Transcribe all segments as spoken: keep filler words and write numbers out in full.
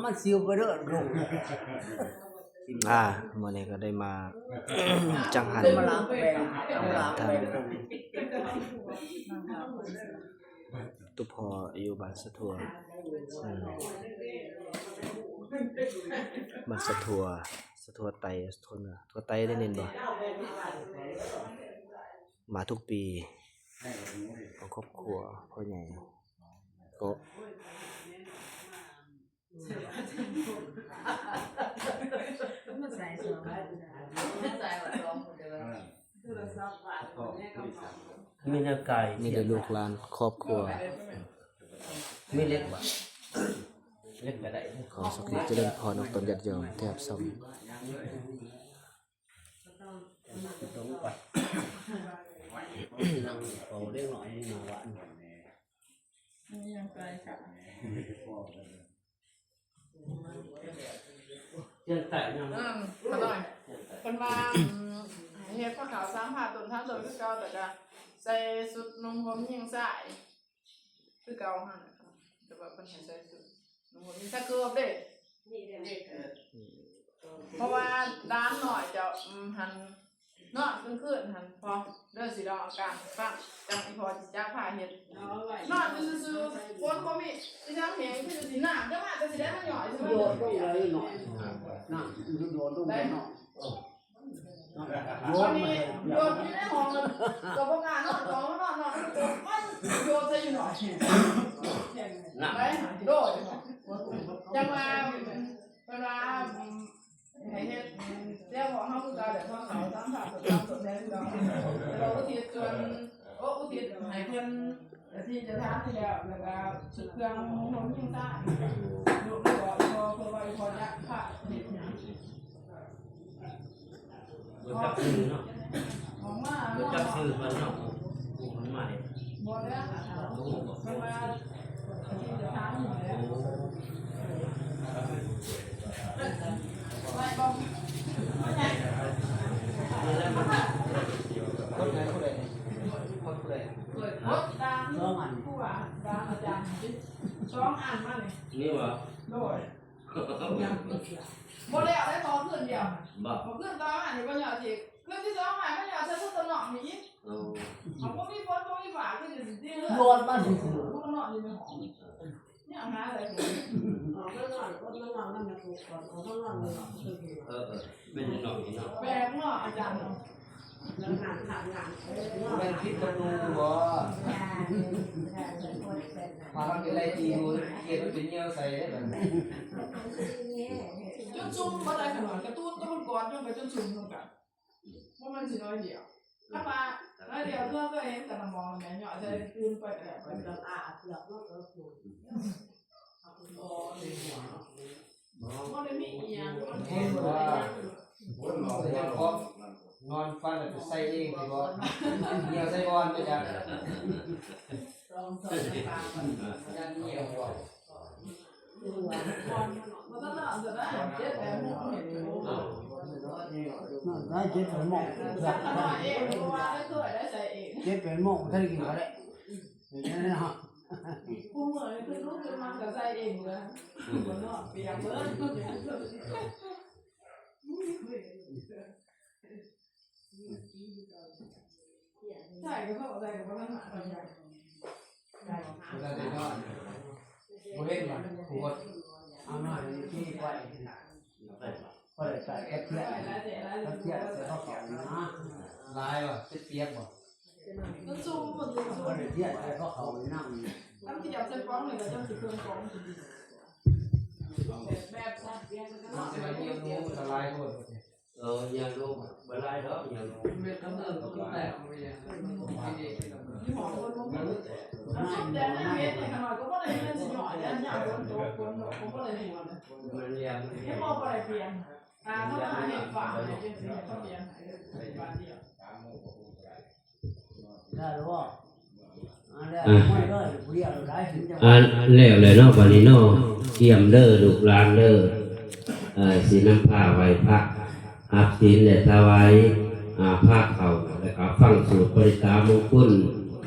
มันสิวไปเด้อลุง ອ່າ ມື້ນີ້ກໍໄດ້ມາ ຈັງຫັນ ໄດ້ມາລ້າງແປງ ອ່າ ລ້າງແປງ ທ່ານ ຕຸພໍ່ຢູ່ບ້ານສະຖົວ ອືມ ບ້ານສະຖົວ ສະຖົວໃຕ້ ສະຖົວເໜືອ ຖົວໃຕ້ໄດ້ຍິນບໍ່? ມາທຸກປີ ຂອງຄອບຄົວພໍ່ໃຫຍ່ ກໍ ມີແນວກາຍ ມີແຕ່ລູກຫຼານຄອບຄົວ ມີເຫຼັກບໍ່? ເຫຼັກກໍໄດ້ ຂໍສັກກະຈະເລີນພອນອອກຕົນຍາດໂຍມທີ່ຮັບຊົມ ຕົງໄປ ເອົາເດັກນ້ອຍນີ້ມາຫວານ ມີແນວກາຍ ຈຽງໃຕ້ນຳ ເອີ ຂະນ້ອຍ ເພິ່ນວ່າ ອືມ ໃຫ້ເຮັດພາຂາວສາມຜ້າຕົ້ນທາງຕົ້ນຄືເກົ່າ ແຕ່ກະໃສ່ຊຸດນຸ່ງຫົ່ມຍິງຊາຍຄືເກົ່າຫັ້ນນະ ແຕ່ວ່າເພິ່ນໃຫ້ໃສ່ຊຸດນຸ່ງຫົ່ມຍິງຊາຍ ເກີບເດ້ ເພາະວ່າຫຼານນ້ອຍເຈົ້າ ອືມ ຫັ້ນ ນອນກາງຄືນຫັ້ນ ພໍ່ເດີ ຊິເລົ່າອາການໃຫ້ຟັງ ຈັ່ງອີ່ພໍ່ຊິຈັກພາເຮັດ ນອນຢູ່ຊື່ໆ ຝົນບໍ່ມີ ຄືຍັງແຫ້ງ ຄືຊິນ້ຳຈະມາ ຈະຊິໄດ້ມາຫຍໍ້ ຊິມາ ໂດດລົງເລີຍເນາະ ນ້ຳໂດດລົງເນາະ ບັດນີ້ໂດດຢູ່ໃນຫ້ອງ ກໍບໍ່ກ້ານອນ ກໍມານອນ ນອນ ມັນໂດດໃສ່ຢູ່ໜ້ອຍ ໄປໂດດ ຈັ່ງວ່າ ເພິ່ນວ່າ ອືມ ໃຫ້ເຮັດ ອືມ ແຕ່ບອກເຮົາຄືເກົ່າແຫຼະ ພວກເຮົາສາມພາກສາມຕົນແທນຄືເກົ່າ ແຕ່ວ່າອຸທິດສ່ວນ ໂອ້ ອຸທິດໃຫ້ເພິ່ນ ເຈົ້າທີ່ເຈົ້າທາງນີ້ແລ້ວ ແລ້ວກໍຊຸດເຄື່ອງນຸ່ງຫົ່ມຍິງຊາຍ ລູກໄດ້ບອກອີ່ພໍ່ ເພິ່ນວ່າອີ່ພໍ່ຈະພາເຮັດຫຍັງ ບໍ່ຈັກຊື່ເນາະ ບໍ່ຈັກຊື່ເພິ່ນເນາະ ຜູ້ເພິ່ນມານີ້ ບໍ່ແລ້ວ ເພິ່ນວ່າ ຄົນໃດ ຜູ້ໃດນີ້ ຄົນຜູ້ໃດ ຄົນຕາມ ສອງອັນ ຜູ້ວ່າຕາມອາຈານ ສອງອັນມານີ້ ນີ້ຫວາ ໂດຍ ບໍ່ແລ້ວໄດ້ພໍຄືນດຽວ ບໍ່ ພໍຄືນຕໍ່ມານີ້ບໍ່ຍອດຊິ ຄືນທີສອງມາມັນຍອດໃສ່ພຸດຕະນອກນີ້ອີກ ເອີ ເຂົາບໍ່ມີຝົນບໍ່ມີຟ້າ ຄືຊິຊິເລີຍ ໂດດມາຊື່ໆ ພຸດຕະນອກຢູ່ໃນຫ້ອງ ຍັງຫາໄດ້ຢູ່ ອອກມານອນ ຄົນມານອນນຳແມ່ປູກກ່ອນ ອອກມານອນນຳ ເອີ ເອີ ແມ່ນນອກນີ້ເນາະ ແປກເນາະອາຈານເນາະ ແມ່ນປິດປະຕູບໍ່? ພາກັນໄປໄລ່ຕີໝູ່ ກຽດມັນໄປຍ່ຽວໃສ່ເດ້ບັດນີ້ ຈົນຊຸ່ມບໍ່ໄດ້ຂະໜາດ ກະຕູນໂຕມັນກອດລົງໄປຈົນຊຸ່ມເທົ່າກັນ ບໍ່ແມ່ນຊິໜ້ອຍດຽວ ຖ້າວ່າໜ້ອຍດຽວເທື່ອເຄີຍເຫັນແຕ່ລະໝ່ອງແມ່ນເຍາະໃສ່ຕື່ນໄປກະໄດ້ ເພິ່ນຕ້ອງອາບເຜືອກເນາະ ເອີ ບໍ່ໄດ້ມີອີ່ຫຍັງ ເຫັນວ່າ ນອນຝັນແລ້ວໄປໃສ່ເອງຕິບໍ່? ຍ່ຽວໃສ່ບ່ອນໄປຈ້ະ ຢ້ານຍ່ຽວບໍ່? ນອນໄດ້ເຈັດແປດໂມງ ເຈັດແປດໂມງ ບໍ່ທັນໄດ້ກິນເຂົ້າເດ້ ເປັນຫຍັງເນາະ? ຄູ່ມື້ນີ້ຄືລຸກຂຶ້ນມາກະໃສ່ເອງເລີຍ ບໍ່ນອນ ປຽກເບີດ ໃສ່ກະເພາະໃສ່ກະເພາະ ບໍ່ທັນໄດ້ນອນ ບໍ່ເຫັນວ່າຜູ້ຄົນເອົາມາໃຫ້ກິນໄປ ບໍ່ໄດ້ໃສ່ກະເທືອນ ກະເທືອນໃສ່ພາເຂົ້ານະ ຫຼາຍບໍ່? ເປັນປຽກບໍ່? ມັນຊຸ່ມ ມັນຊຸ່ມ ບໍ່ໄດ້ເທືອນໃສ່ພາເຂົ້ານຳ ຄັນຊິເອົາໃສ່ປ່ອງນີ້ກະຈັ່ງຊິເຄິ່ງປ່ອງ ແບບ ແບບ ມັນຊິວ່າຍ່ຽວໜູ ມັນກະຫຼາຍໂພດ ເອີ ຢ່າໂລ ບໍ່ຫຼາຍດອກ ຢ່າໂລ ແມ່ນກຳເນີດກໍຄືແຕກ ມັນຢ່າ ອ່ະ ແລ້ວແຫຼະເນາະ ບາດນີ້ເນາະ ກຽມເດີລູກຫຼານເດີ ເອີ ຊິນຳພາໄຫວ້ພະ ຮັບສິນ ແລະ ຖວາຍ ອ່າ ພາເຂົ້າ ແລະກະຟັງສູດປະລິດຕະມຸງຄຸນ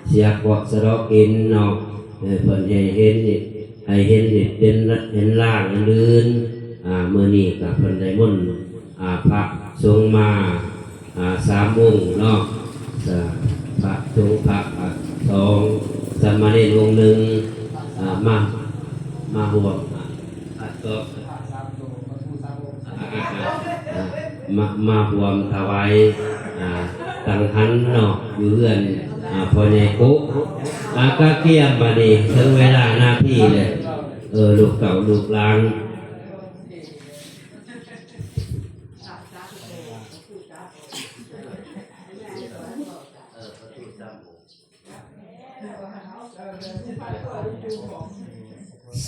ເສຍເຄາະສະເດາະເກນເນາະ ເອີ ເພິ່ນໃຫ້ເຫັນນີ້ ให้เห็นเหตุเป็นเห็นร่างอันอื่น อ่า มื้อนี้ก็เพิ่นได้มนต์ อ่า พระสงฆ์มา อ่า สามองค์เนาะ สะ พระสงฆ์พระ อ่า สอง สามเณรองค์หนึ่ง อ่า มา มาร่วม อ่า พระสงฆ์ อ่า มา มาร่วมถวาย อ่า กังหันเนาะ อยู่เฮือน อ่า พ่อใหญ่กุ อ่า กะเกียมบัดนี้ ถึงเวลาหน้าที่แล้ว เออ ลูกเต้าลูกหลาน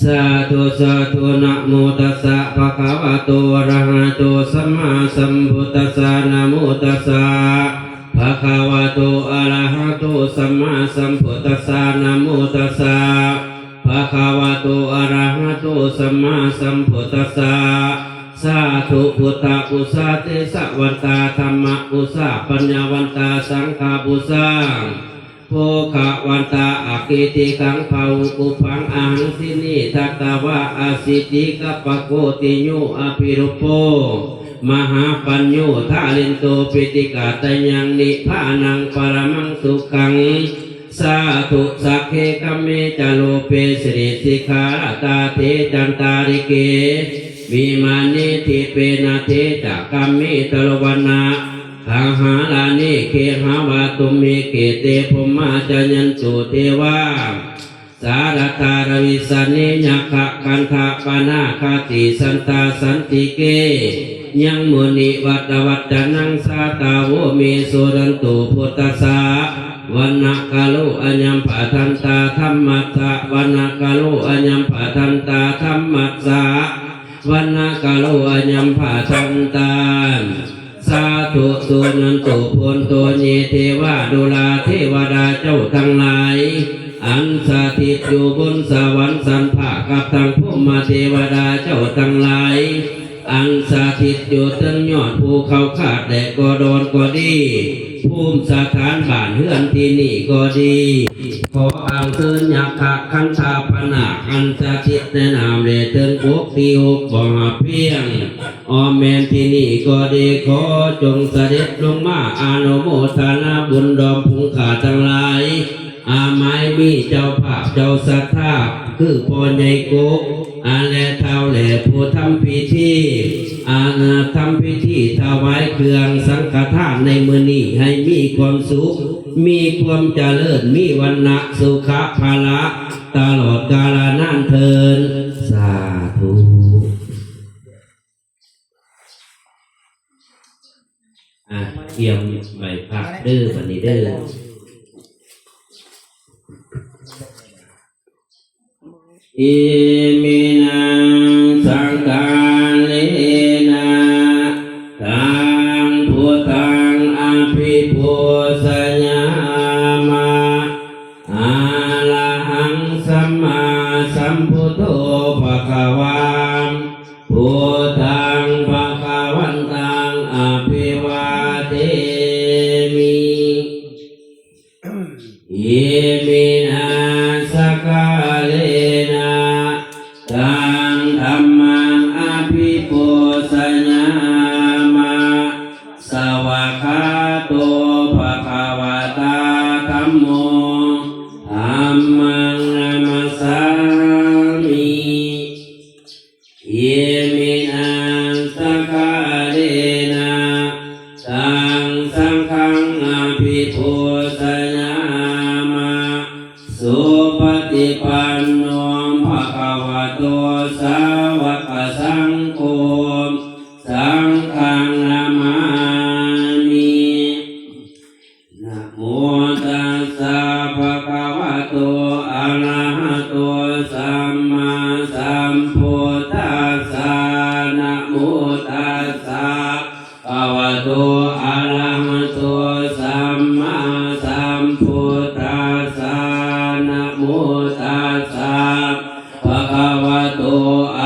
Sādhu, sādhu. Namo tassa bhagavato arahato sammāsambuddhassa. Namo tassa bhagavato arahato sammāsambuddhassa. Namo tassa bhagavato arahato sammāsambuddhassa. Sādhu. Buddhapūjā, tejavantā dhammapūjā, paññāvantā saṅghapūjā, bhogavantā aggidikhaṃ bāhuṃ ubhaṃ ahaṃ sinī datvā asiddhi kappakoṭiyo abhirūpo mahāpañño dhārindo piṭikattayaṃ nibbānaṃ paramaṃ sukhaṃ. Sādhu. Sagge kāme ca rūpe girisikharataṭe cantalikkhe vimāne dīpe raṭṭhe ca gāme taruvanagahane gehavatthumhi khette bhummā cāyantu devā jalathalavisame yakkhagandhabbanāgā tiṭṭhantā santike yaṃ munivaravacanaṃ sādhavo me suṇantu. Buddhassa vanakaro ayambhadantā, dhammassa vanakaro ayambhadantā, saṅghassa vanakaro ayambhadantā. Sādhu. Suṇantu bhonto ye devā lokadevātā ເຈົ້າທັງຫຼາຍ ອັນສະຖິດຢູ່ບົນສະຫວັນຊັ້ນຟ້າ ກັບທັງພູມມະເທວະດາເຈົ້າທັງຫຼາຍ ອັນສະຖິດຢູ່ເທິງຍອດພູເຂົາຄາດ ແລະ ກໍດອນກໍດີ ພູມສະຖານບ້ານເຮືອນທີ່ນີ້ກໍດີ ຂໍອັນເຊີນຍັກຂະກັນທະພະນາກ ອັນສະຖິດໃນນ້ຳ ແລະ ເທິງບົກທີ່ຫົກບໍ່ຮັບພຽງ ອ້ອມແມ່ນທີ່ນີ້ກໍດີ ຂໍຈົ່ງສະເດັດລົງມາອະນຸໂມທະນາບຸນດອມຜູ້ຂ້າທັງຫຼາຍ ອາ ໝາຍມີເຈົ້າພາບເຈົ້າສັດທາ ຄືພໍ່ໃຫຍ່ກົກ ອາ ແລະ ທ້າວແຫຼ ຜູ້ທຳພິທີ ອາ ທຳພິທີຖວາຍເຄື່ອງສັງຄະທານໃນມື້ນີ້ ໃຫ້ມີຄວາມສຸກ ມີຄວາມຈະເລີນ ມີວັນນະສຸຂະພະລະ ຕະຫຼອດກາລະນານເທີ້ນ ສາທຸ. ອ່ະ ກຽມໃບພັກເດີ ບັດນີ້ເດີ. Iminā sakkārena taṃ buddhaṃ abhipūjayāma. Arahaṃ sammāsambuddho bhagavā, buddhaṃ bhagavantaṃ abhivādemi. Iminā sakkārena taṃ dhammaṃ abhipūjayāma. Svākkhāto bhagavatā dhammo, dhammaṃ namassāmi. Iminā sakkārena taṃ saṅghaṃ abhipūjayāma. Supaṭipanno bhagavato sāvakasaṅgho, saṅghaṃ namāmi. Namo tassa bhagavato arahato sammāsambuddhassa. Namo tassa bhagavato arahato sammāsambuddhassa. Namo tassa bhagavato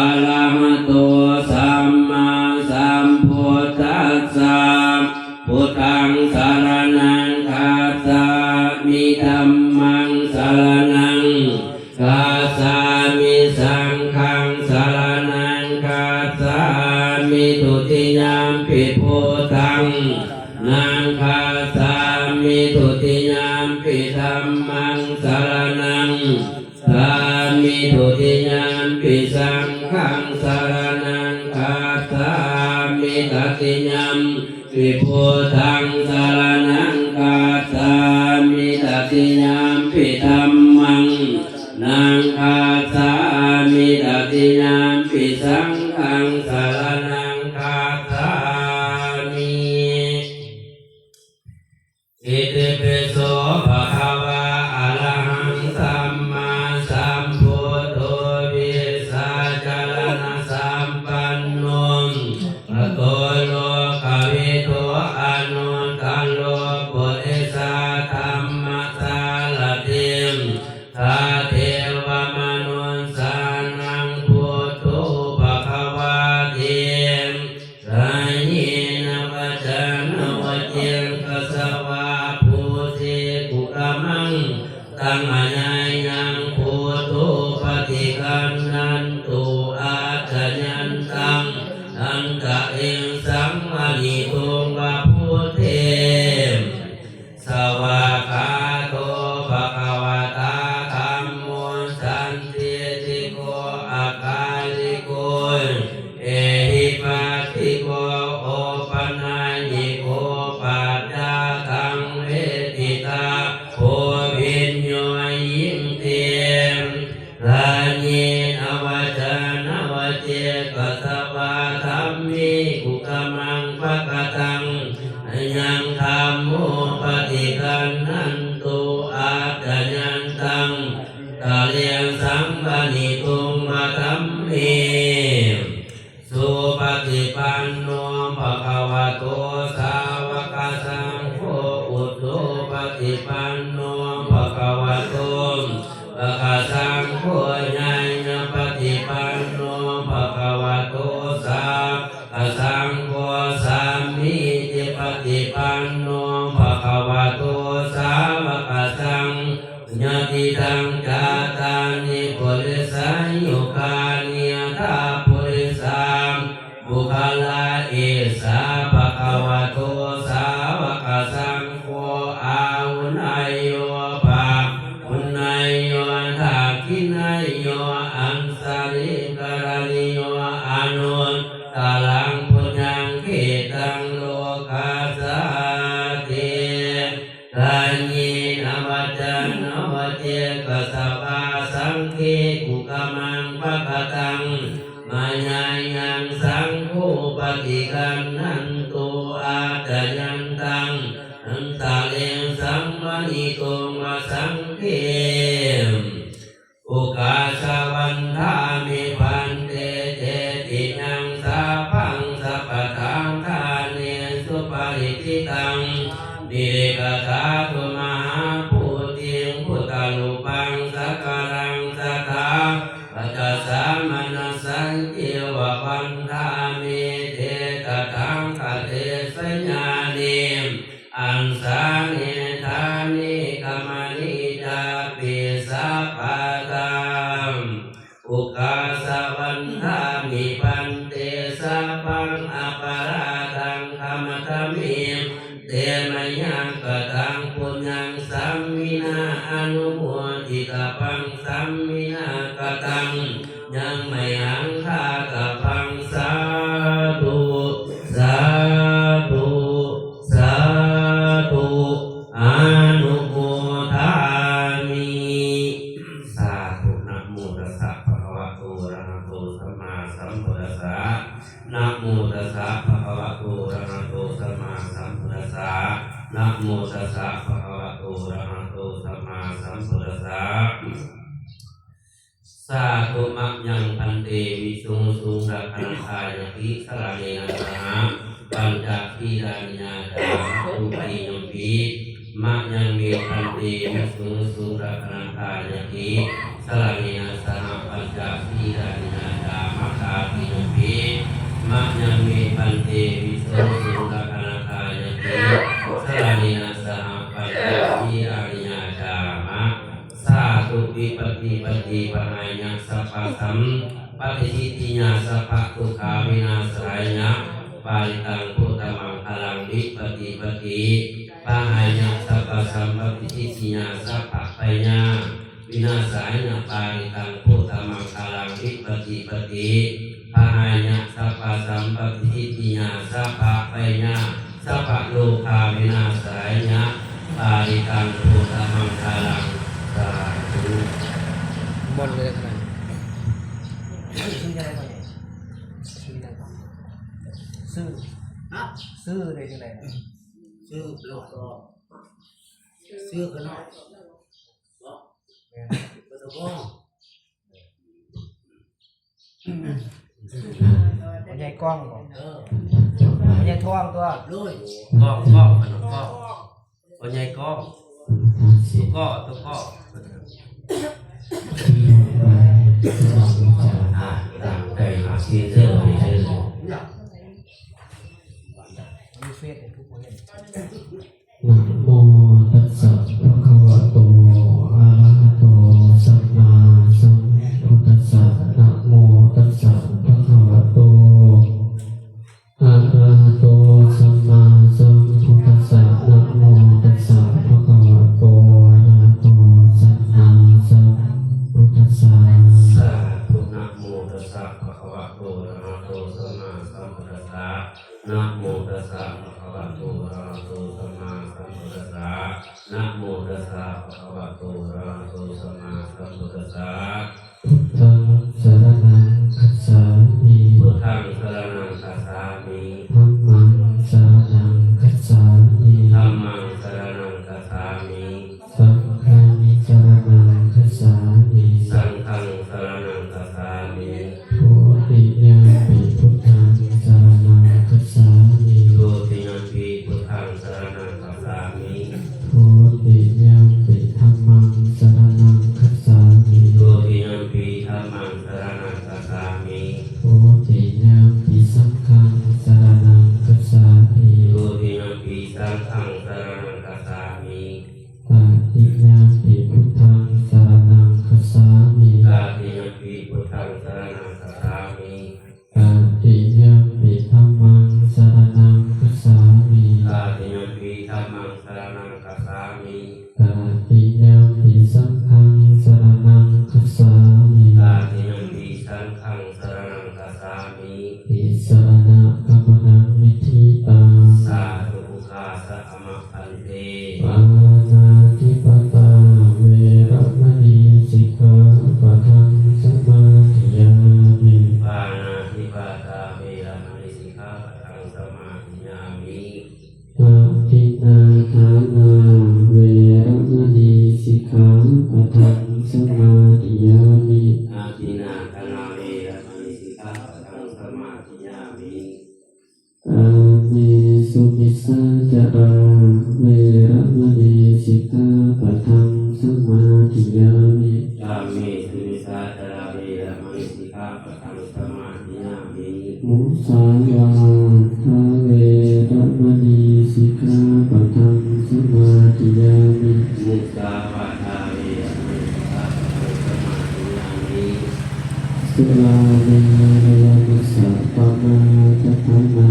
arahato sammāsambuddhassa. Buddhaṃ saraṇaṃ gacchāmi. Dhammaṃ saraṇaṃ gacchāmi. Dutiyampi buddhaṃ saraṇaṃ gacchāmi. Dutiyampi dhammaṃ saraṇaṃ gacchāmi. Dutiyampi saṅghaṃ saraṇaṃ gacchāmi. Tatiyampi buddhaṃ saraṇaṃ gacchāmi. Tatiyampi dhammaṃ saraṇaṃ gacchāmi. Tatiyampi saṅghaṃ saraṇaṃ gacchāmi. Itipi so bhagavā arahaṃ sammāsambuddho vijjācaraṇasampanno sugato lokavidū anuttaro purisadammasārathi satthā devamanussānaṃ buddho bhagavāti. Kāyena vācāya va cetasā vā buddhe kukammaṃ pakataṃ mayā yaṃ buddho paṭiggaṇhatu accayantaṃ santaliṃ saṃvarituṃ va buddhe. Svākkhāto bhagavatā dhammo sandiṭṭhiko akāliko ehipassiko opanayiko paccattaṃ veditabbo viññūhīti. Kāyena vācāya va cetasā vā dhamme kukammaṃ pakataṃ mayā yaṃ dhammo paṭiggaṇhatu accayantaṃ santaliṃ saṃvarituṃ va dhamme. Supaṭipanno bhagavato sāvakasaṅgho, ujupaṭipanno bhagavato sāvakasaṅgho, ñāyapaṭipanno bhagavato sāvakasaṅgho, sāmīcipaṭipanno bhagavato sāvakasaṅgho, yadidaṃ cattāri purisayugāni aṭṭha purisapuggalā, esa bhagavato sāvakasaṅgho, āhuneyyo pāhuneyyo dakkhiṇeyyo añjalikaraṇīyo anuttaraṃ puññakkhettaṃ lokassāti. Kāyena vācāya va cetasā vā saṅghe kukammaṃ pakataṃ mayā yaṃ saṅgho paṭiggaṇhatu accayantaṃ santaliṃ saṃvarituṃ va saṅghe. Ukāsa vandāmi bhante cetiyaṃ sabbaṃ sabbaṭṭhānesu parittaṃ. Sāntiriṃ gacchātu mahābodhiṃ buddharūpaṃ sakalaṃ sadā. Vacasā manasā ceva vandāmi te tathāgate sayane āsane ṭhāne gamane cāpi sabbadā. Ukāsa vandāmi bhante sabbaṃ aparādhaṃ khamatha me. Te mayā kataṃ puññaṃ sāminā anumoditabbaṃ, sāminā kataṃ puññaṃ mayhaṃ dātabbaṃ. Sādhu, sādhu, sādhu, anumodāmi. Sādhu. Namo tassa bhagavato arahato sammāsambuddhassa. Namo tassa bhagavato arahato sammāsambuddhassa. Namo tassa bhagavato arahato sammāsambuddhassa. Sādhu. Mayaṃ bhante visuṃ visuṃ rakkhaṇatthāya tisaraṇena saha pañca sīlāni yācāma. Dutiyampi mayaṃ me bhante visuṃ visuṃ rakkhaṇatthāya tisaraṇena saha pañca sīlāni yācāma. Tatiyampi mayaṃ me bhante visuṃ visuṃ rakkhaṇatthāya tisaraṇena saha pañca sīlāni yācāma. Sādhu. Vipattipaṭibāhāya sabbasampā sabbappaṭiṭṭhiyā sabbadukkhavināsāya parittaṃ brūtha maṅgalaṃ. Vipattipaṭibāhāya sabbasampattisiddhiyā sabbabhayavināsāya parittaṃ brūtha maṅgalaṃ. Vipattipaṭibāhāya sabbasampattisiddhiyā sabbabhayavināsāya sabbarogavināsāya parittaṃ brūtha maṅgalaṃ. Sādhu. มนต์เลยขนาดนี้ ชื่ออะไรก่อนเนี่ย ชื่ออะไรก่อน ชื่อ ฮะ ชื่อเลยชื่ออะไรนะ ชื่อแล้วก็ ชื่อข้างนอก พ่อใหญ่กล้องบ่ เออ พ่อใหญ่ทองตัว โดย กล้อง กล้อง กล้อง พ่อใหญ่กล้อง ตุ๊กก้อ ตุ๊กก้อ อ่า ตามใจหาซีเซอร์ มีเฟซเนี่ยทุกคนเล่น Namo tassa bhagavato arahato sammāsambuddhassa. Namo tassa bhagavato arahato sammāsambuddhassa. Namo tassa bhagavato arahato sammāsambuddhassa. Sādhu. Namo tassa bhagavato arahato sammāsambuddhassa. Namo tassa bhagavato arahato sammāsambuddhassa. Namo tassa bhagavato arahato sammāsambuddhassa. Buddhaṃ saraṇaṃ gacchāmi. Buddhaṃ saraṇaṃ gacchāmi. Dhammaṃ saraṇaṃ gacchāmi. Dhammaṃ saraṇaṃ gacchāmi. Saṅghaṃ saraṇaṃ gacchāmi. Saṅghaṃ saraṇaṃ gacchāmi. Dutiyampi buddhaṃ saraṇaṃ gacchāmi. Dutiyampi buddhaṃ saraṇaṃ gacchāmi. Dutiyampi dhammaṃ saraṇaṃ gacchāmi. Dutiyampi dhammaṃ saraṇaṃ gacchāmi. Dutiyampi saṅghaṃ saraṇaṃ gacchāmi. Dutiyampi saṅghaṃ saraṇaṃ gacchāmi. Tatiyampi buddhaṃ saraṇaṃ gacchāmi. Tatiyampi buddhaṃ saraṇaṃ gacchāmi. Tatiyampi dhammaṃ saraṇaṃ gacchāmi. Tatiyampi dhammaṃ saraṇaṃ gacchāmi. Tatiyampi saṅghaṃ saraṇaṃ gacchāmi. Tatiyampi saṅghaṃ saraṇaṃ gacchāmi. Tisaraṇagamanaṃ niṭṭhitaṃ. Sādhu. Ukāsa āma bhante. Pāṇātipātā veramaṇī sikkhāpadaṃ samādiyāmi. Pāṇātipātā veramaṇī sikkhāpadaṃ samādiyāmi. Adinnādānā veramaṇī sikkhāpadaṃ samādiyāmi. Adinnādānā veramaṇī sikkhāpadaṃ samādiyāmi. Kāmesu micchācārā veramaṇī sikkhāpadaṃ samādiyāmi. Kāmesu micchācārā veramaṇī sikkhāpadaṃ samādiyāmi. Musāvādā veramaṇī sikkhāpadaṃ samādiyāmi. Musāvādā veramaṇī sikkhāpadaṃ samādiyāmi. Surāmerayamajjapamādaṭṭhānā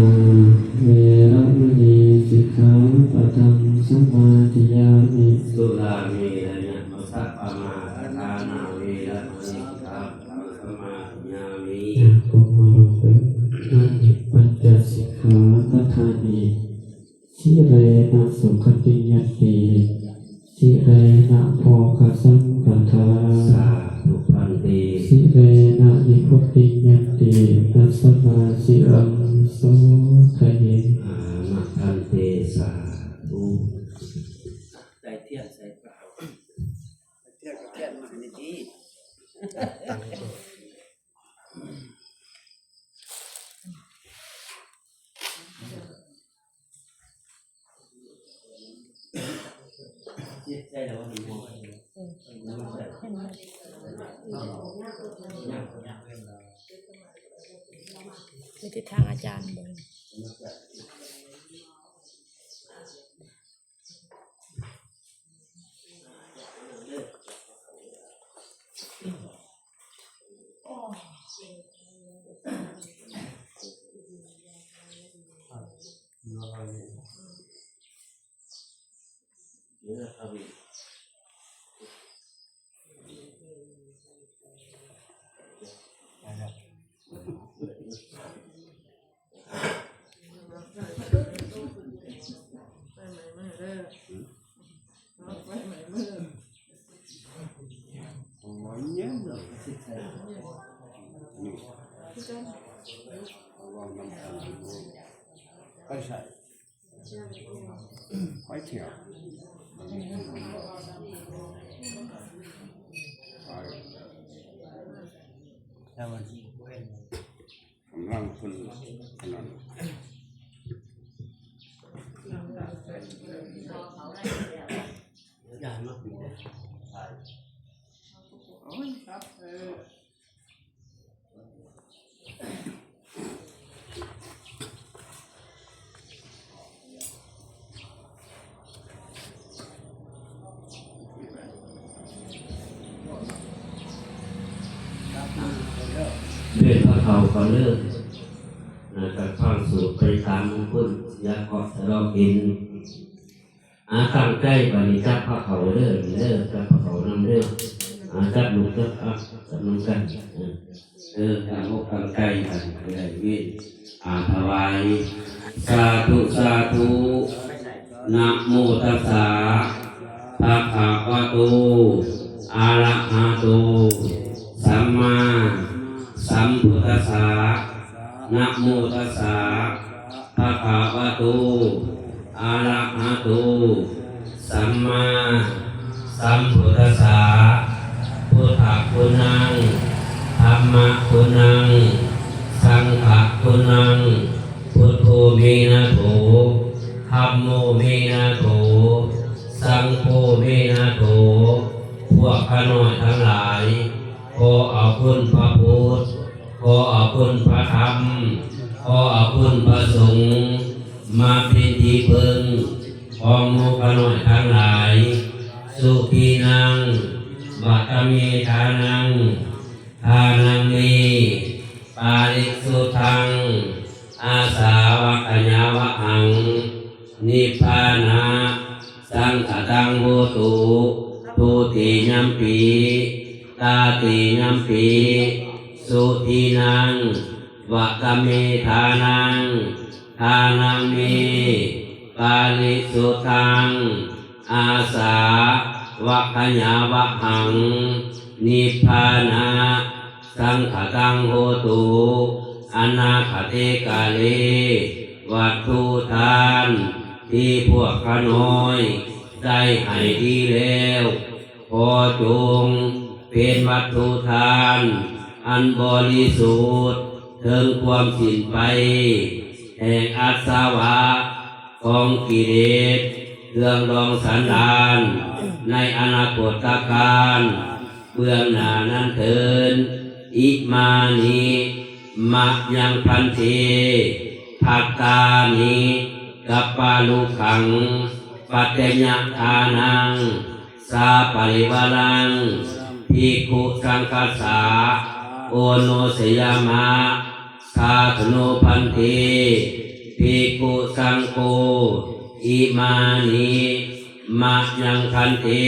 veramaṇī sikkhāpadaṃ samādiyāmi. Surāmerayamajjapamādaṭṭhānā veramaṇī sikkhāpadaṃ samādiyāmi. ก้มหัวลงเถิด Imāni pañca sikkhāpadāni. Sīlena sugatiṃ yanti, sīlena bhogasampadā. Sādhu bhante. Sīlena nibbutiṃ yanti, tasmā sīlaṃ visodhaye. Āma bhante. Sādhu. ใส่เทียนใส่เปล่า ใส่เทียนกับเทียนมาให้นี่ ไปทิศทางอาจารย์เบิ่ง โอ้ อ๋อ เยี่ยมเลย นี่ ลองนำกันดู ก็ใช่ ไว้เที่ยว ไป แล้วมัน กำลังคนขนาด เดินพระเขาก็เริ่ม นะ จากฟังสูตรไปตามมงคล ยาเคราะห์สะเดาะเคราะห์ อา ตั้งใจ บัดนี้จับพระเขาเด้อ เด้อ จับพระเขานำเด้อ อา จับลูกจับ อ่ะ จับนำกัน เออ เออ ตั้งอกตั้งใจกัน จะได้ยิน อา ถวาย สาธุ สาธุ Namo tassa bhagavato arahato sammāsambuddhassa. Namo tassa bhagavato arahato sammāsambuddhassa. Buddhaguṇaṃ dhammaguṇaṃ saṅghaguṇaṃ. Buddho me nātho, dhammo me nātho, saṅgho me nātho. พวกข้าน้อยทั้งหลาย ขอเอาคุณพระพุทธ ขอเอาคุณพระธรรม ขอเอาคุณพระสงฆ์ มาเป็นที่พึ่งของหมู่ข้าน้อยทั้งหลาย Sudinnaṃ vata me dānaṃ, dānaṃ me parisuddhaṃ, āsavakkhayāvahaṃ, nibbānasaṅkhātaṃ hotu. Dutiyampi tatiyampi. Sudinnaṃ vata me dānaṃ, dānaṃ me parisuddhaṃ, āsavakkhayāvahaṃ, nibbānasaṅkhātaṃ hotu. Anāgate kāle วัตถุทานที่พวกข้าน้อยได้ให้ดีแล้ว ขอจงเป็นวัตถุทานอันบริสุทธิ์ เถิงความสิ้นไปแห่งอาสวะ ของกิเลส เครื่องดองสันดาน ในอนาคตกาลเบื้องหน้านั้นเถิด Imāni mayaṃ bhante bhattāni kappalukkhaṃ paccayadānaṃ saparivāraṃ bhikkhusaṅghassa oṇojayāma. Sādhu no bhante bhikkhusaṅgho. Imāni mayaṃ bhante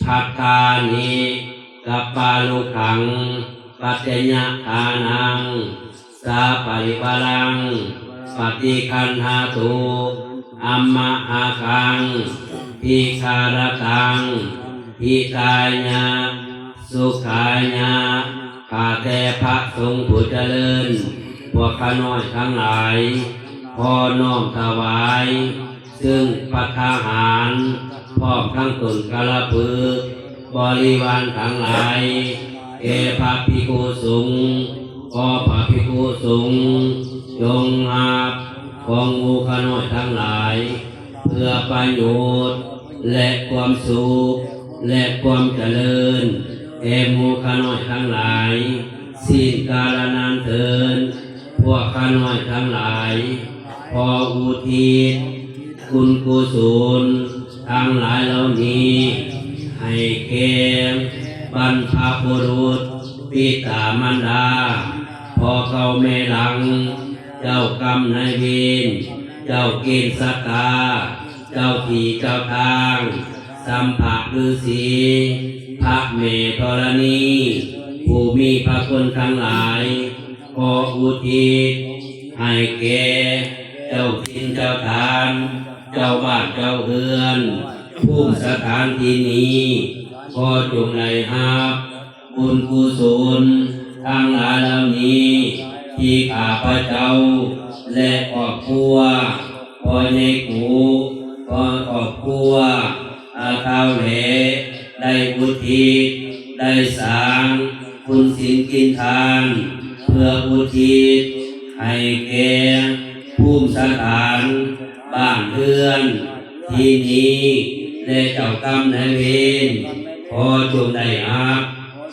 bhattāni kappalukkhaṃ paccayadānaṃ saparivāraṃ paṭiggaṇhātu amhākaṃ dīgharattaṃ hitāya sukhāya. ข้าแต่พระสงฆ์ผู้เจริญ พวกข้าน้อยทั้งหลาย ขอน้อมถวาย ซึ่งภัตตาหาร พร้อมทั้งต้นกาลพฤกษ์ บริวารทั้งหลาย แก่พระภิกขุสงฆ์ ขอพระภิกขุสงฆ์จงรับของหมู่ข้าน้อยทั้งหลาย เพื่อประโยชน์และความสุขและความเจริญแก่หมู่ข้าน้อยทั้งหลาย สิ้นกาลนานเทอญ พวกข้าน้อยทั้งหลาย ขออุทิศคุณกุศลทั้งหลายเหล่านี้ ให้แก่บรรพบุรุษ บิดามารดา ພໍ່ເກົ່າແມ່ຫຼັງ ເຈົ້າກຳນາຍເວນ ເຈົ້າເກນຊະຕາ ເຈົ້າທີ່ເຈົ້າທາງ ສຳພະລືສີ ພະແມ່ທໍລະນີ ຜູ້ມີພະຄຸນທັງຫຼາຍ ຂໍອຸທິດໃຫ້ແກ່ເຈົ້າຖິ່ນເຈົ້າຖານ ເຈົ້າບ້ານເຈົ້າເຮືອນ ພູມສະຖານທີ່ນີ້ ຂໍຈົ່ງໄດ້ຮັບ ບຸນກຸສົນທັງຫຼາຍເຫຼົ່ານີ້ ທີ່ຂ້າພະເຈົ້າ ແລະ ຄອບຄົວ ພໍ່ໃຫຍ່ກຸ ຄອບຄົວ ອາທ້າວແຫຼ ໄດ້ອຸທິດ ໄດ້ສ້າງບຸນສິນກິນທານ ເພື່ອອຸທິດໃຫ້ແກ່ພູມສະຖານ ບ້ານເຮືອນທີ່ນີ້ ແລະ ເຈົ້າກຳນາຍເວນ ຂໍຈົ່ງໄດ້ຮັບ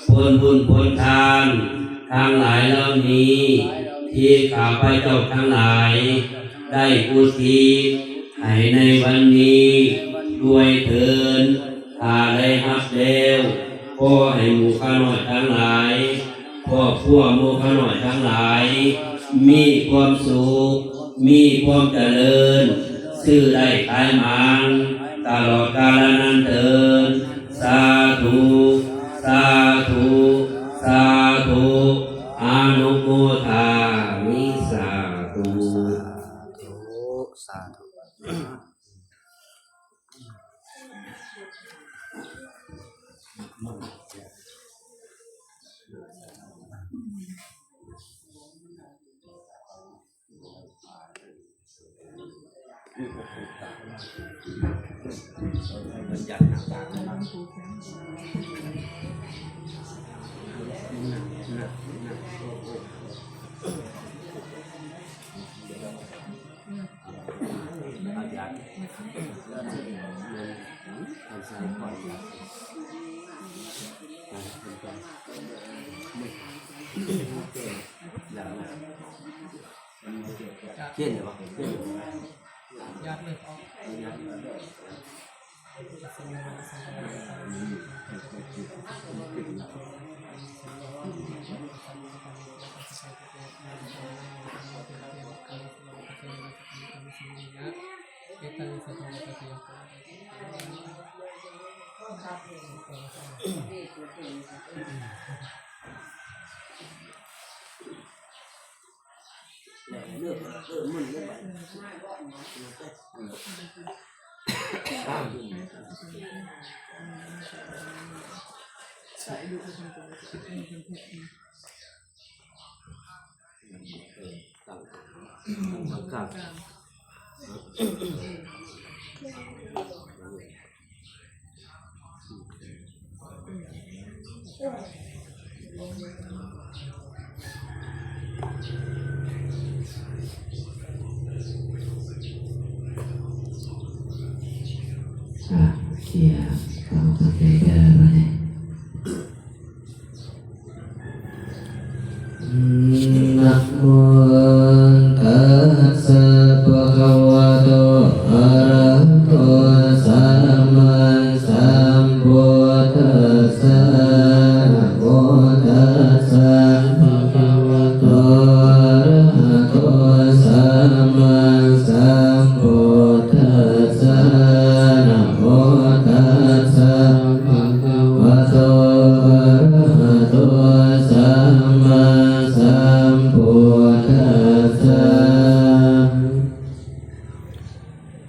ຜົນບຸນຜົນທານທັງຫຼາຍເຫຼົ່ານີ້ ທີ່ຂ້າພະເຈົ້າທັງຫຼາຍໄດ້ອຸທິດໃຫ້ໃນວັນນີ້ດ້ວຍເທີນ. ຖ້າໄດ້ຮັບແລ້ວ ຂໍໃຫ້ໝູ່ຂ້ານ້ອຍທັງຫຼາຍ ຄອບຄົວໝູ່ຂ້ານ້ອຍທັງຫຼາຍ ມີຄວາມສຸກ ມີຄວາມຈະເລີນ ຊື້ໄດ້ຂາຍໝານ ຕະຫຼອດກາລະນານເທີນ. ສາທຸ ສາທຸ ສາທຸ ອະນຸໂມທາມິ ສາທຸ ສາທຸ ສາທຸ. Namo tassa bhagavato arahato sammāsambuddhassa. Namo tassa bhagavato arahato sammāsambuddhassa. Namo tassa bhagavato arahato sammāsambuddhassa.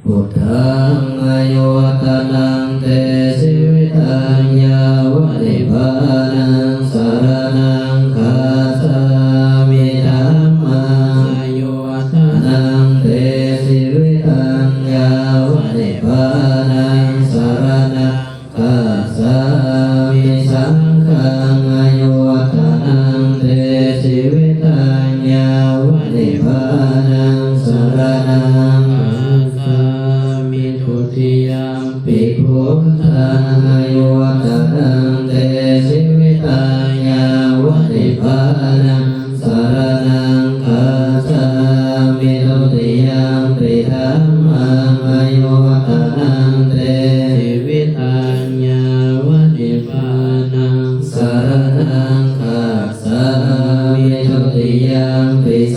Buddhaṃ āyuvaḍḍhanaṃ te jīvitaṃ yāva nibbānaṃ saraṇaṃ gacchāmi. Dhammaṃ āyuvaḍḍhanaṃ te jīvitaṃ yāva nibbānaṃ saraṇaṃ gacchāmi. Saṅghaṃ āyuvaḍḍhanaṃ te jīvitaṃ yāva nibbānaṃ saraṇaṃ gacchāmi. Dutiyampi buddhaṃ āyuvaḍḍhanaṃ te jīvitaṃ yāva nibbānaṃ saraṇaṃ gacchāmi. Dutiyampi dhammaṃ āyuvaḍḍhanaṃ te jīvitaṃ yāva nibbānaṃ saraṇaṃ gacchāmi. Dutiyampi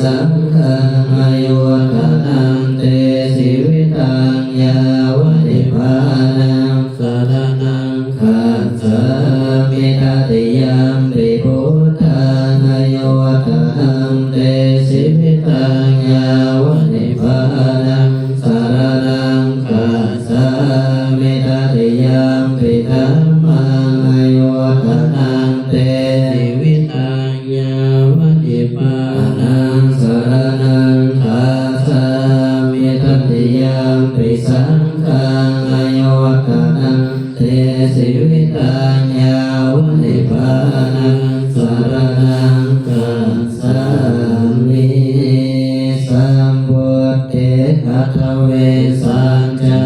saṅghaṃ āyuvaḍḍhanaṃ te jīvitaṃ yāva nibbānaṃ saraṇaṃ gacchāmi. Tatiyampi buddhaṃ āyuvaḍḍhanaṃ te jīvitaṃ yāva nibbānaṃ saraṇaṃ gacchāmi. Tatiyampi dhammaṃ āyuvaḍḍhanaṃ te jīvitaṃ yāva nibbānaṃ saraṇaṃ gacchāmi. Tatiyampi saṅghaṃ āyuvaḍḍhanaṃ te jīvitaṃ yāva nibbānaṃ saraṇaṃ gacchāmi. Sambuddhe aṭṭhavīsañca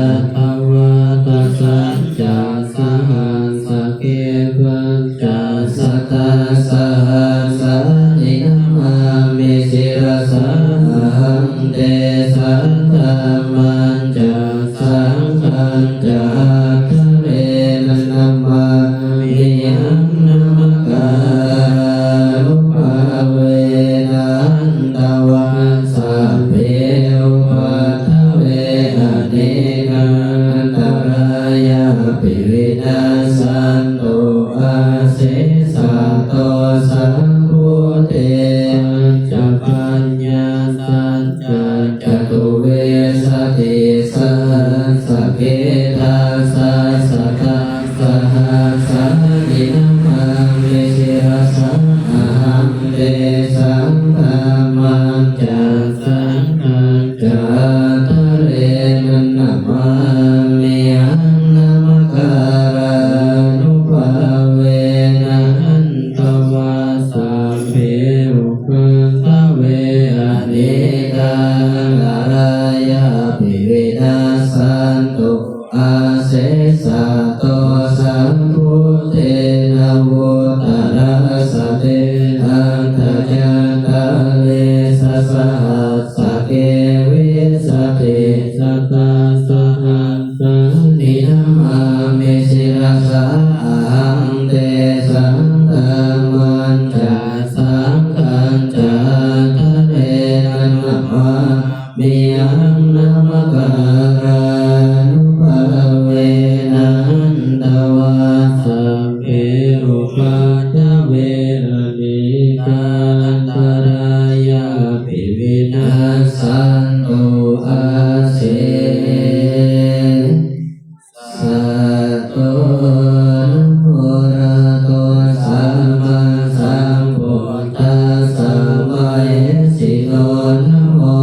dvādasañca sahassake pañcasatasahassāni namāmi sirasā ahaṃ. Tesaṃ dhammañca saṅghañca ādarena namāmihaṃ. Namakārānubhāvena hantvā sabbe upaddave anekā antarāyāpi vinassantu asesato. Sambuddhe pañcapaññāsañ ca catuvīsatisahassake dasasatasahassāni namāmi sirasā ahaṃ. Tesaṃ dhammañca saṅghañca ādarena namāmihaṃ. Namakārānubhāvena hantvā sabbe upaddave anekā antarāyāpi vinassantu asesato. Sambuddhe navuttarasate aṭṭhacattāḷīsasahassake vīsatisatasahassāni namāmi sirasā ahaṃ. Tesaṃ dhammañca saṅghañca ādarena namāmihaṃ. Namakārānubhāvena hantvā sabbe upaddave anekā antarāyāpi vinassantu asesato. Namo arahato sammāsambuddhassa mahesino. Namo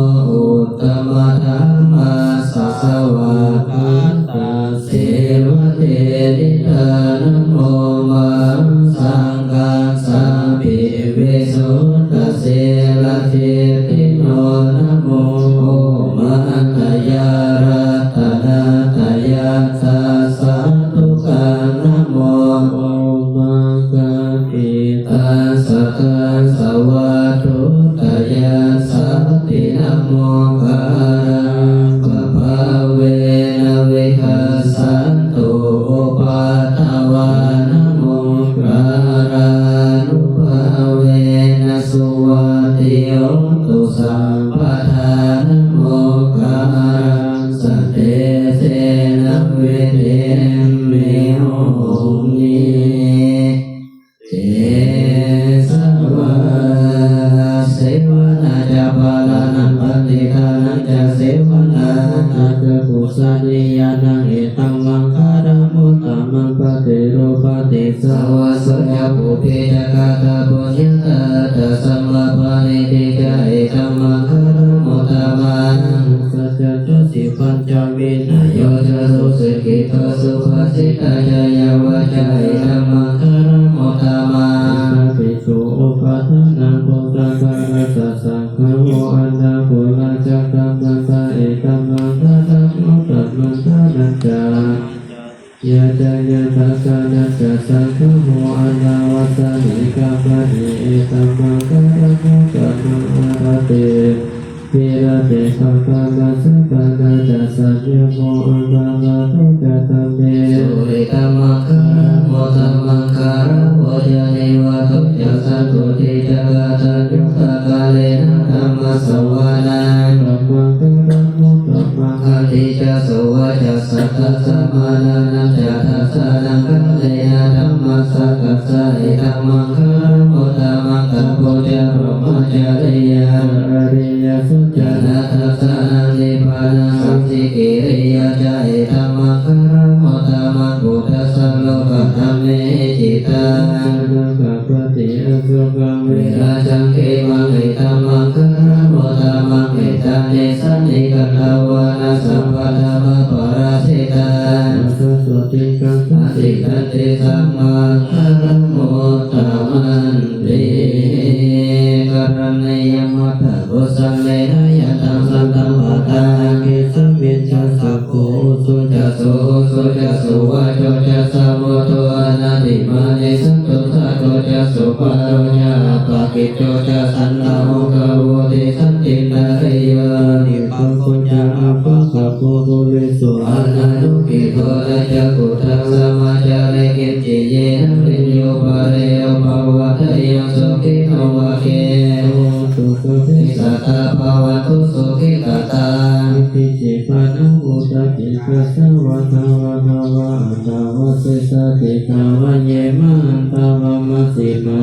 uttamadhammassa svākkhātasseva tenidha. Namo mahāsaṅghassāpi visuddhasīladiṭṭhino. Namo omātyāraddhanātyāsa sādhukaṃ. Namo omakātītassa tassa vatthuttayassapi. Namokārappabhāvena vigacchantu upaddavā. Namokārānubhāvena suvatthi hotu sabbadā. Namokārassa tejena vidhimhi homi tejavā. Sevanā ca bālānaṃ paṇḍitānañca sevanā, atthapūjanīyānaṃ etammaṅgalamuttamaṃ. Paṭirūpadesavāso ca pubbe ca katapuññatā, attasammāpaṇidhi ca etammaṅgalamuttamaṃ. Saccañca sippañca vinayo ca susikkhito, subhāsitā ca yā vācā etammaṅgalamuttamaṃ. Etādisūpatthānaṃ bhūtānaṃ saṅgaho anākulā ca kammattā etammaṅgalamuttamaṃ. Dānañca yā ca ñātakānañca saṅgaho anavajjāni kammāni etammaṅgalamuttamaṃ. Āratī viratī tathāgatānācā saññamo appamādo ca dhamme suyiṭṭhamaṅgalamuttamaṃ. Gāravo ca nivāto ca santuṭṭhī ca kataññutā kālena dhamma Savanaṃ dhammaṃ dhammaṃ dhammaṃ ādicca savācassa dassamānānañca dassanaṃ kālena dhammasākacchā etammaṅgalamuttamaṃ. Tapo ca brahmacariyaṃ ca ariyasaccāna dassanaṃ nibbānaṃ sacchikiriyā ca etammaṅgalamuttamaṃ. Phuṭṭhassa lokadhammehi cittaṃ yassa na kampati asokaṃ virajaṃ khemaṃ etammaṅgalamuttamaṃ. Etādisāni katvāna sabbatthamaparājitā yattha sotthiṃ gacchanti tantesaṃ maṅgalamuttamanti. Karaṇīyamatthakusalena yantaṃ santaṃ padakkhiṇaṃ esa miñjassa kho ujū ca suhujū ca suvaco cassa mudu anatimānī santussako ca subharo ca appakicco ca sallahukaṃ vuḍḍhisantīndriyo nipako ca appagabbho puriso ananuggiho. Na ca khuddaṃ samācare kiñci yena viññū pare upavadeyyuṃ. Sukhino vā khemo hotu sabbe sattā bhavantu sukhitattā. Atthi cibbaṇṇaṃ uttariṃ kassapattha vā dāvaggaṃ vā sesā te kāma ye mahantā vā majjhimā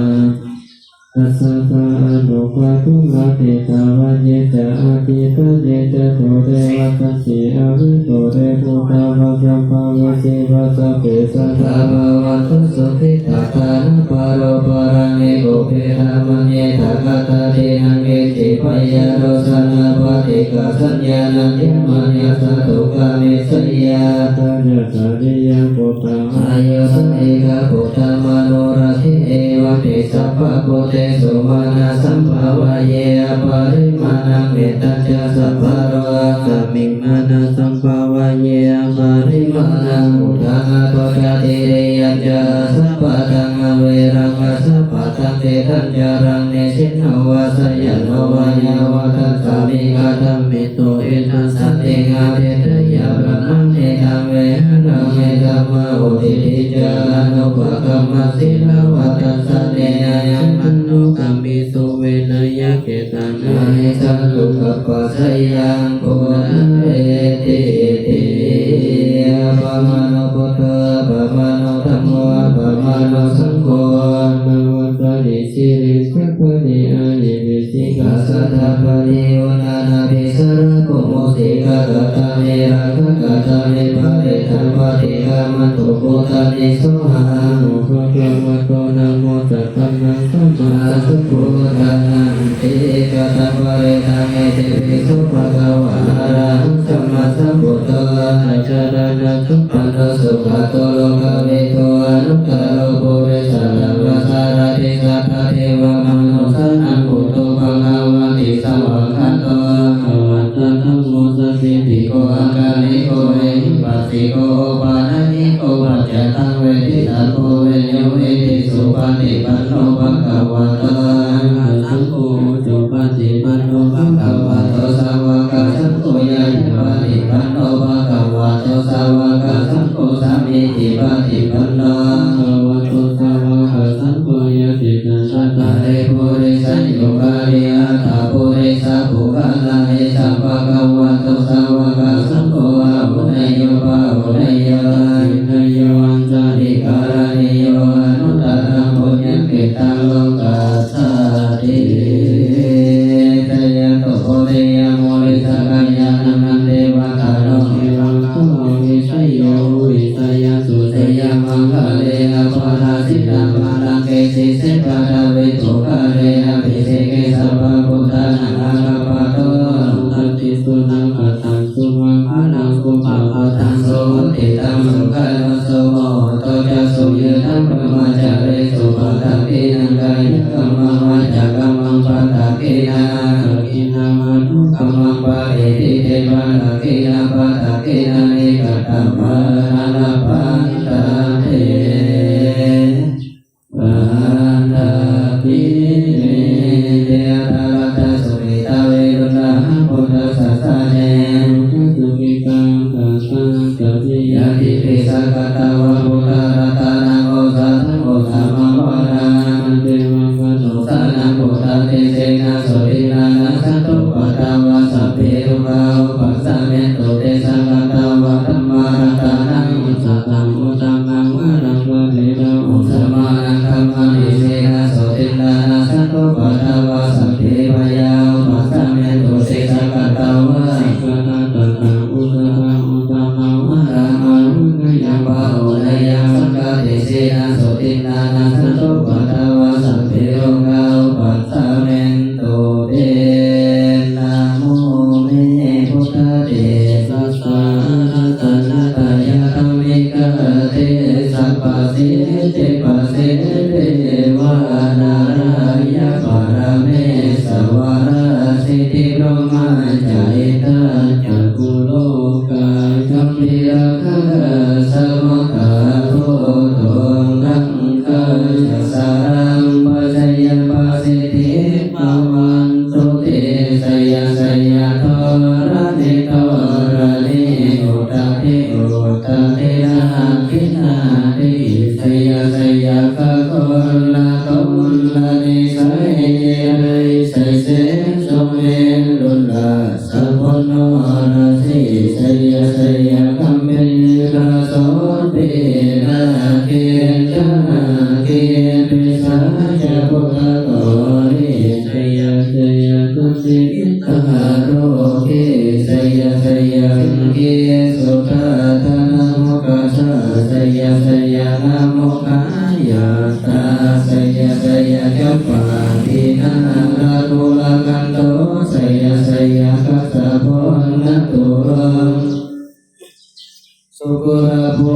rassakā aṇukathūlā te thāvaye ca adhiṭṭhaye ca dūre vasanti avidūre. Bhūtā vā sambhavesī vā sabbe sattā bhavantu sukhitattā. Na paro paraṃ nikubbetha maññetha katthaci naṃ kiñci byārosanā paṭighasaññā nāññamaññassa dukkhamiccheyya. Yathāyatthāriyaṃ buddhaṃ āyusā ekaputtamanurakkhe evampi sabbabhūtesu mānasambhāvaye aparimāṇaṃ. Mettañca sabbalokasmiṃ mānasambhāvaye aparimāṇaṃ uddhaṃ adho ca tiriyañca asambādhaṃ averaṃ asapattaṃ. Tiṭṭhañcaraṃ nisinno vā sayāno vā yāvatassa vigatamiddho etaṃ satiṃ adhiṭṭheyya brahmametaṃ vihāraṃ etamāhu. Diṭṭhiñca anupagamma sīlavā dassanena yamanukammito vinayaṃ gedhaṃ na hi jātu gabbhaseyyaṃ punaretīti. Appamāṇo buddho appamāṇo dhammo appamāṇo saṅgho. Anavajjāni sīlīhi sakkhāni ahipi sikkhāpadaṃ. Sādāpati uṇṇānābhī sarabū mūsikā katā me rakkhā katā me parittā paṭikkamantu bhūtāni sohaṃ bhagavato namo sattannaṃ sammāsambuddhānaṃ. Iti taṃ parittaṃ itipi so bhagavā arahaṃ sammāsambuddho jnanasampanno sugato lokavidū anuttaro purisadammasārathi satthā devamanussānaṃ buddho bhagavāti. Svākkhāto bhagavatā dhammo sandiṭṭhiko akāliko ehipassiko opanayiko paccattaṃ veditabbo viññūhīti. Supaṭipanno bhagavato saṅgho ujupaṭipanno bhagavato sāvakasaṅgho ñāyapaṭipanno bhagavato sāvakasaṅgho sāmīcipaṭipanno bhagavato sāvakasaṅgho yadidaṃ cattāri purisayugāni aṭṭha purisapuggalā esa bhagavato sāvakasaṅgho āhuneyyo pāhuneyyo dakkhiṇeyyo añjalikaraṇīyo anuttaraṃ puññakkhettaṃ lokassāti. Jayanto bodhiyā mūle sakyānaṃ nandivaḍḍhano evaṃ tvaṃ vijayo hohi jayassu jayamaṅgale aparājitapallaṅke sīse paṭhavipokkhare abhiseke sabbabuddhānaṃ aggappatto pazitto sunakkhattaṃ sumaṅgalaṃ supabhātaṃ suhuṭṭhitaṃ sukhaṇo sumuhutto ca suyiṭṭhaṃ brahmacārisu padakkhiṇaṃ kāyakammaṃ vācākammaṃ padakkhiṇaṃ padakkhiṇaṃ manokammaṃ paṇidhī te padakkhiṇā padakkhiṇāni katvāna labhantatthe padakkhiṇe. Jayatarattha sukhitā viruḷhā buddhasāsane buddhasukhi ñātibhi sakkatvā buddharatanaṃ osathaṃ uttamaṃ varaṃ Sattupaddavā sabbe dukkhā vūpasamentu te. Sakkatvā dhammaratanaṃ osathaṃ uttamaṃ varaṃ paṇītaṃ uttamaṃ dhammaṃ desetaṃ sotthiṃ. Dānaṃ sattupaddavā sabbe bhayā vūpasamentu te. Sakkatvā saṅgharatanaṃ osathaṃ uttamaṃ varaṃ ārogyapāhuneyyaṃ saṅghaṃ desetaṃ sotthiṃ. Dānaṃ sattupaddavā sabbe rogā vūpasamentu te. Namo me buddhatejassa ārāhitañāṇadhammikā tejapasiddhi pasiddhivā nārāyaparamesurā siddhibrahmā ca indā ca kulo kā gambhīrakkhakā samuddā bhūtuṃ gaṅgā ca jalathalavisame pasīdevā bhavantu te. Jaya jaya dharaṇi dharaṇī udadhi udadhī nadi nadī jaya jaya gaganatalatalanisaya jaya jaya sumerurā sabuṇṇorasī jaya jaya gambhīrasombhī nāgendanāgī pisācabhūtakālī jaya jaya dukkhitarogī jaya jaya siṅgīsudādānamukhajā jaya jaya nāmukhayatā jaya jaya campādinālakulagantho jaya jaya kassapo nāturaṃ sukurabhū